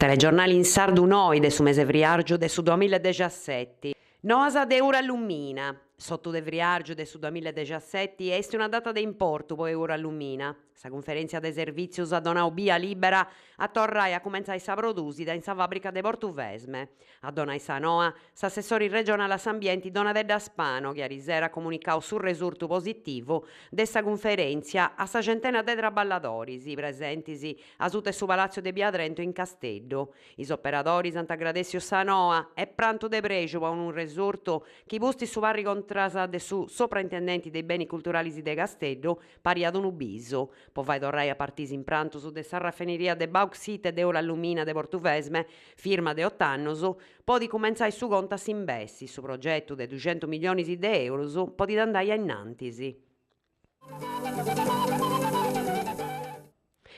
Telegiornali in sardu noi de su mese friàrgiu de su duamilla e dexaseti. Noas de Eurallumina. S'otu de friàrgiu de su duamilla e dexaseti est una data de importu po Eurallumina. Sa cunferèntzia de servìtzius at donau bia lìbera a torrai a cumentzai sa prodùsida in sa fàbrica de Portuvesme. A donai sa noa, s'assessori regionali a s'ambienti Donatedda Spano, chi arisera at comunicau su resurtu positivu de sa cunferèntzia a sa centena de traballadoris presentis asuta 'e su Palàtziu de Bia Trento in Casteddu. Is operadoris ant agradèssiu sa noa e prantu de prexu po unu resurtu chi pustis su parri contras de su sopraintendenti de is beni culturalis de Casteddu pariat unu bisu. Po fai torrai a partì is imprantus de sa rafineria de bauxite de Eurallumina de Portuvesme, firma de ot'annus, podit cumentzai su contu a s'imbessi, su progetu de duxentus milionis de eurus podit andai a innantis.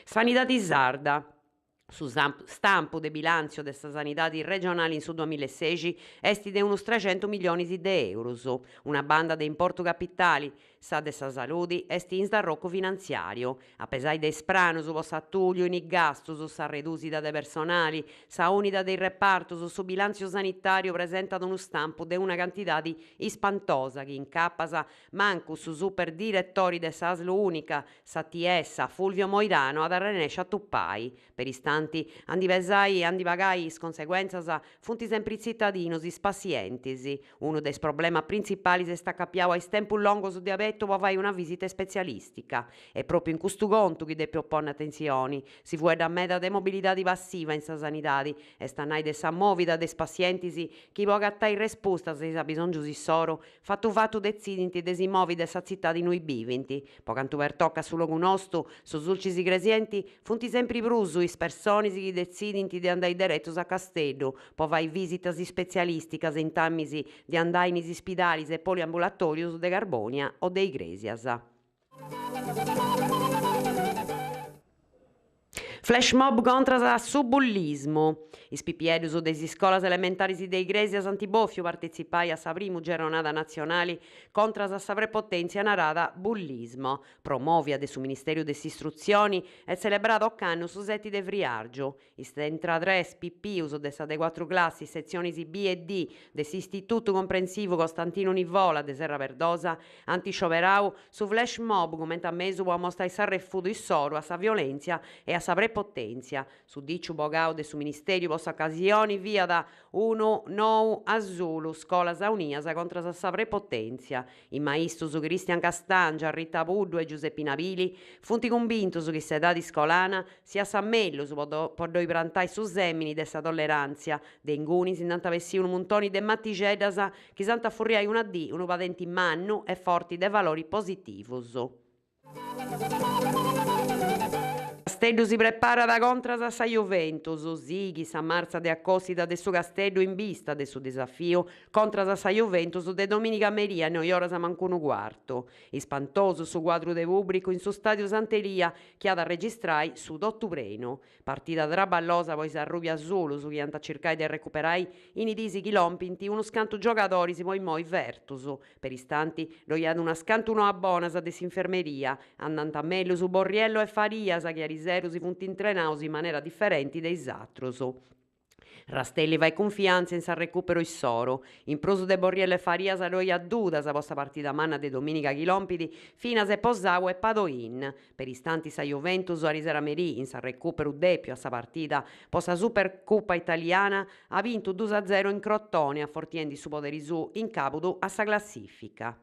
Sanidadi sarda. Su stampu de bilàntziu de sa sanidadi regionali in su duamillaesexi est de unus trexentus milionis de eurus. Una banda de importu capitali, sa de sa saludi, est in sdarrocu finantziàriu. A pesai de is pranus po s'atùliu in is gastus, sa redùsida de personali, sa unida de is repartus, su bilàntziu sanitàriu presentat unu stampu de una cantidadi ispantosa chi incapas mancu su super diretori de s'Asl ùnica, Sa Tiessa, Fulvio Moirano at arrennesci a tupai. Peristanti, a ndi pesai e a ndi pagai is conseguèntzias funt sempri is tzitadinus, is passientis. Unu de is problemas printzipalis est acapiau a is tempus longus de abetu po fai una visita ispetzialìstica. E pròpiu in custu contu chi depeus ponni atentzioni. Si fueddat meda de mobilidadi passiva in sa sanidadi, est a nai de sa mòvida de is passientis chi po agatai respustas a is abisòngius issoru Fatu fatu detzidint de si movi de sa tzitadi innui bivint. Po cantu pertocat su logu nostu, su Sulcis Igresienti, funt sempri prus is personis chi detzidint de andai deretus a Casteddu po fai visitas ispetzialisticas intamis de andai in is ispidalis e poliambulatorius de Carbònia o de Igrèsias. Flash mob contras a su bullismu. Is pipieddus de is iscolas elementaris de Igrèsias ant bòfiu partitzipai a sa primu gerronada natzionali contras a sa prepotèntzia narada bullismo, promòvia de su Ministèriu de s'Istrutzioni e tzelebrada ocannu su seti de friàrgiu. Is trintatres pipius de sa de cuatru classis setzionis B e D de s'Istitutu Comprensivu Costantinu Nivola de Serra Perdosa ant scioberau su flash mob cumenti a mesu po amostai s'arrefudu issoru a sa violèntzia e a sa prepotèntzia. Su dìciu bogau de su Ministèriu po s'ocasioni fiat unu nou asulu, scolas aunias contras a sa prepotèntzia. Is maistus Cristian Castangia, Rita Puddu e Giuseppina Pili funt cumbintus chi s'edadi scolana siat sa mellus po ddoi prantai su sèmini de sa tolleràntzia, de ingunis nd'ant a bessì unu muntoni de matixeddas chi s'ant a furriai una dì unu padenti mannu e forti de valoris positivus. Casteddu si preparat contras a sa Juventus, sighit sa martza de acòssida de su Casteddu in bista de su disafiu contras a sa Juventus de domìniga meria a noioras mancu unu cuartu. Ispantosu su cuadru de pùbricu in su stàdiu Sant'Elia chi at a registrai su totu prenu. Partida traballosa po is arrubiasulus chi ant a circai de recuperai in is diis chi lompint unus cantu giogadoris po immoi fertus. Peristanti ddoi at unas cantu noas bonas de s'infermeria, andant mellus Borriello e Farias chi ariseru si funt intrenaus in manera diferenti de is atrus. Rastelli fait cunfiàntzia in s'arrecùperu issoru. In prus de Borriello e Farias ddoi at dudas po sa partida manna de domìniga chi lompit, finas e po Sau e Padoin. Peristanti sa Juventus arisera merì, in s'arrecùperu dèpiu a sa partida po sa Supercupa italiana, at bintu dus a zeru in Crotone afortiendi su poderi suu in càbudu a sa classìfica.